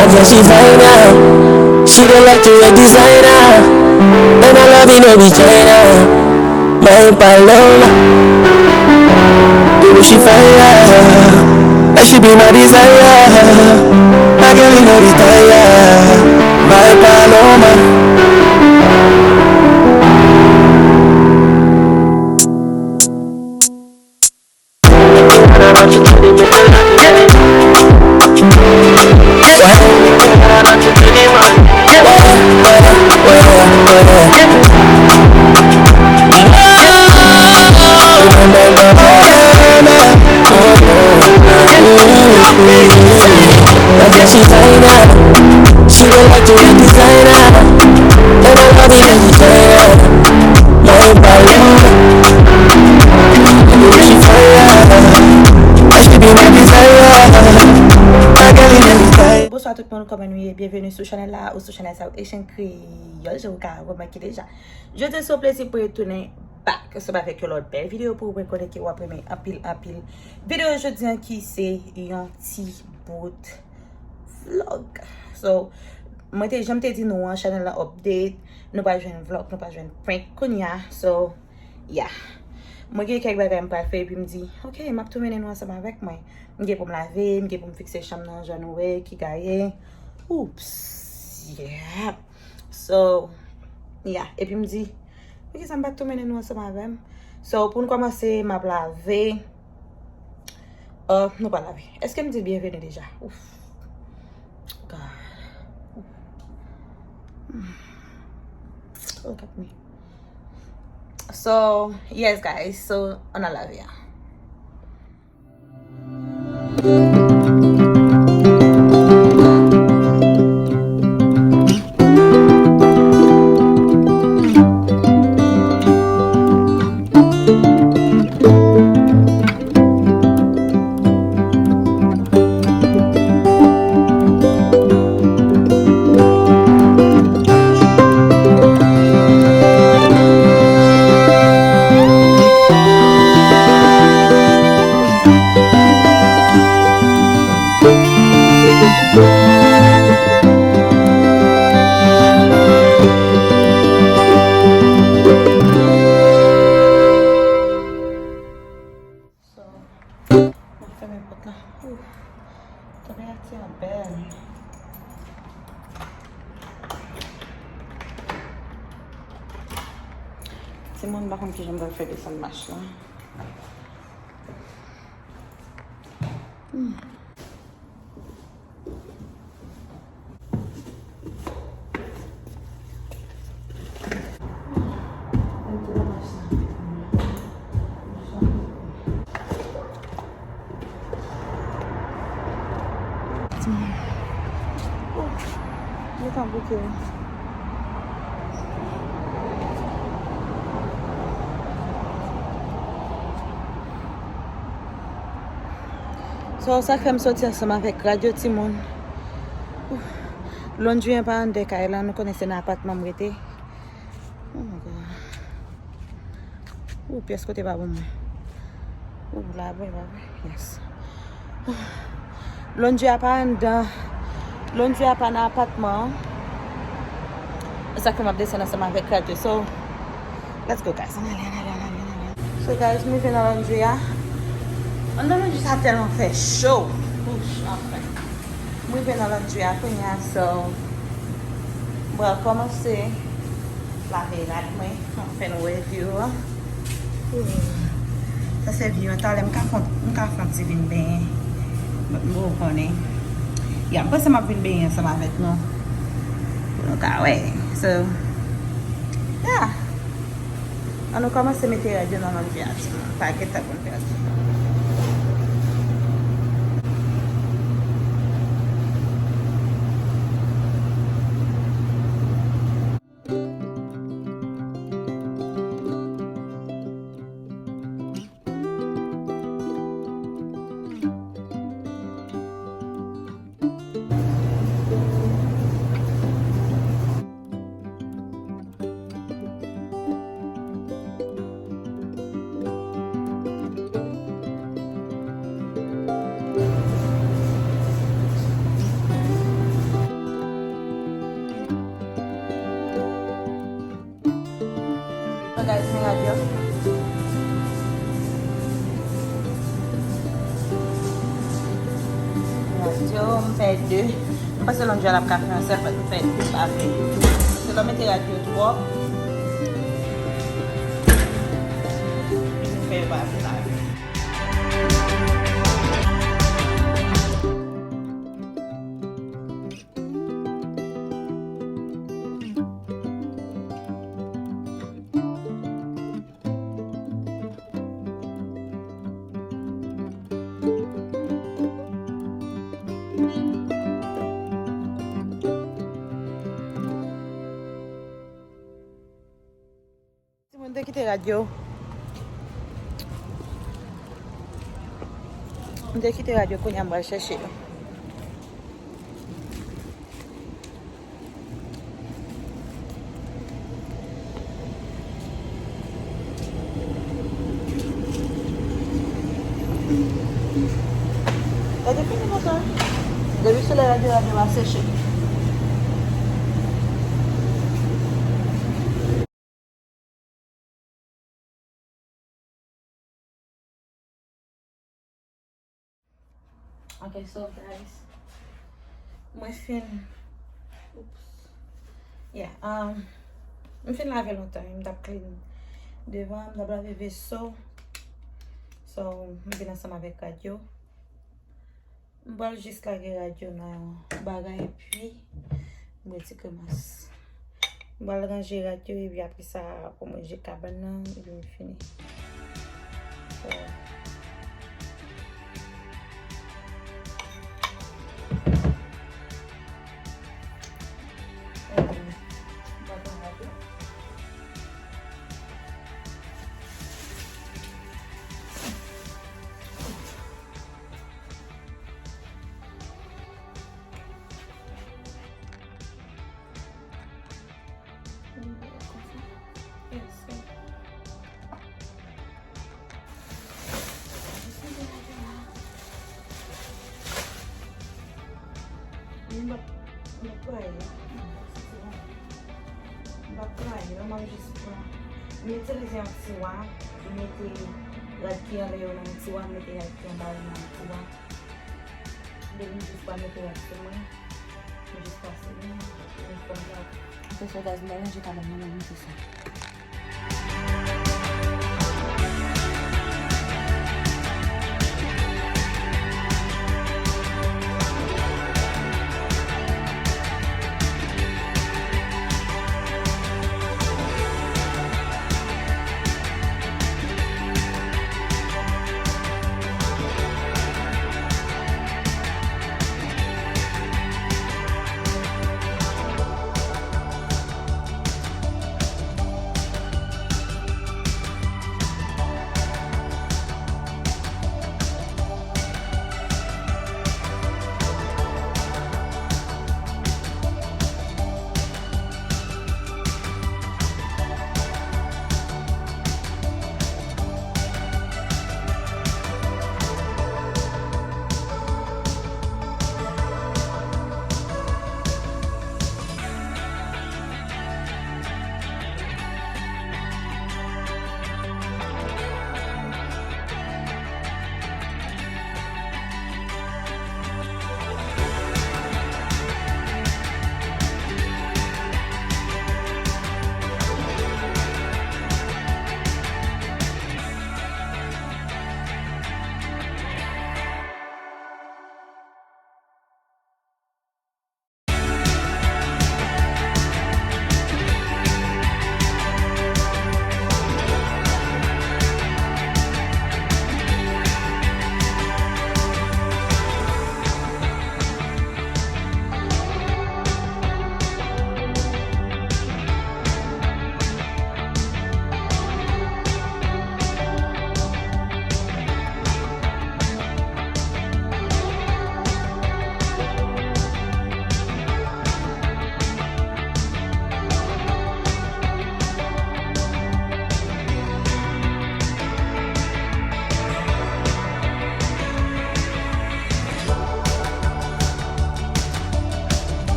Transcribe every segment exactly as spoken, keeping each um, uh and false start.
She fine, yeah. She dey like to wear designer. And I love it, no be China. My Paloma. She fine, yeah. And she be my desire. My girl, you know, retire. My Paloma. Bonswa tout moun, kòman nou ye? Byenveni sou chanèl la ou sou chanèl sa yo, Haitian Kreyòl, jan ou ka remake deja. Jodi a se yon plezi pou retounen back ansanm avèk yon lòt bèl videyo pou ou. Mwen konnen ke w ap renmen anpil, anpil videyo jodi a ki se yon ti bout vlog. So, mwen te, jan m te di nou an, chanèl la update, nou pral jwenn vlog, nou pral jwenn prank kounye a. So, yeah. Mwen gen kèk bagay m pral fè, epi m di, ok, m ap tou mennen nou ansanm avèk mwen. M gen pou m lave, m gen pou m fikse chanm nan, jan nou wè, ki gaye. Oops. Yeah. So, yeah. Epi m di, poukisa m pa t tou mennen nou ansanm avè m? So, pou n kòmanse, m ap lave. Uh, nou pa lave. Èske m di byenveni deja? Ouf. God. Ouf. Look at me. So, yes, guys. So, ann al lave a. So, mwen fèmen pòt la. Ouf. Tanperati an bèl. Timoun, m pa konn kijan m pral fè desann mach la. Hmm. Gentan bouke. So, sa k fè m soti ansanm avèk rad yo, timoun. Ouf. Laundry an pa anndan kay la, nou konnen se nan apatman m rete. Oh my God. Ou, pyès kote pa bon mwen. Ou, la vre, la vre. Yes. Laundry a pa anndan. Laundry a pa nan apatman an. E sa k fè m ap desann ansanm avèk rad yo. So, let's go, guys. Ann ale, ann ale, ann ale, ann ale. So, guys, m rive nan laundry a. Anndan laundry sa tèlman fè cho. Ouch, anfen. M rive nan laundry a kounye a, so, m pral kòmanse lave rad mwen. Anfen, nou wè view an. Sa se view an. Talè m ka fè, m ka fè yon ti vin benyen. But m poko konnen. Ya, m panse m ap vin benyen ansanm avèk nou. Pou nou ka wè. So, yeah. Ann nou kòmanse mete rad yo nan laundry a, timoun. Pa gentan konn pèdi. Fè de. M panse lòt jou a l ap ka fè yon sèl, fòk m fè de pa fè. Se lè w mete rad yo twòp, li vin fè yo pa vin lave. Timoun, te kite rad yo. M te kite rad yo, kounye a m pral chèche yo. Gade fini konsa. Depi sou lè rad yo, rad yo va seche. Ok, so guys, mwen fin, oops, yeah, um, m fin lave lontan wi, m t ap clean devan, m t ap lave veso. So, m vin ansanm avèk rad yo. M pral jis lage rad yo nan bagay, epi m retire mas. M pral ranje rad yo, epi apre sa, pou m ranje kabann nan, epi m fini. So, m pral pran rad yo. M ap netwaye. M ap netwaye, non, m ap jis pran. M itilize yon tiwa, m mete rad ki anlè yo nan yon tiwa, m mete rad ki anba yo nan yon tiwa. Depi m jis pral mete rad sou mwen, m jis pase li, m fè yon rad. Apre sa, guys, m pral ranje kabann nan, men m fè sa.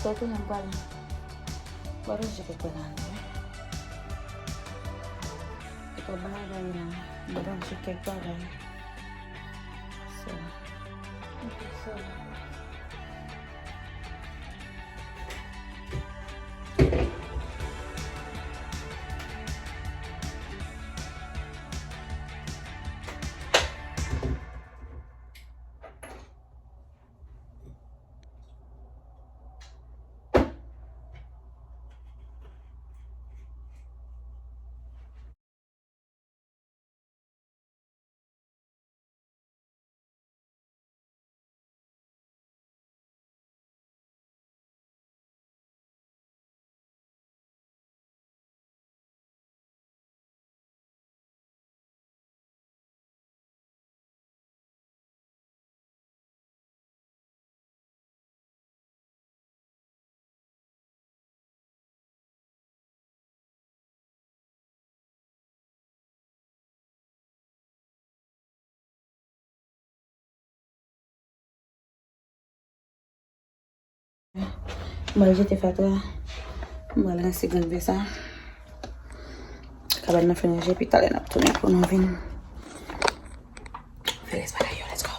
So, kounye a m pral, m pral ranje kèk bagay nan men. Kèk bagay nan, m pral ranje kèk bagay. So, so. M pral jete fatra. M pral rense grenn vè sa. Kabann nan fin ranje, epi talè n ap tounen pou nou vin fè rès bagay yo. Let's go.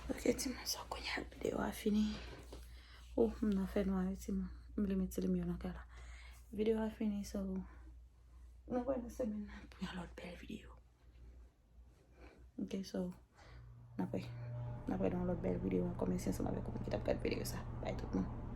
Ok, timoun, so kounye a videyo a fini. Oh, m nan fènwa wi, timoun. M vle met ti limyè nan kay la. Videyo a fini, so, nou wè nan semèn nan pou yon lòt bèl videyo. Ok, so, n ap wè. N ap wè nan yon lòt bèl videyo ankò. Mèsi ansanm avèk ou menm ki t ap gad videyo sa. Bay tout moun.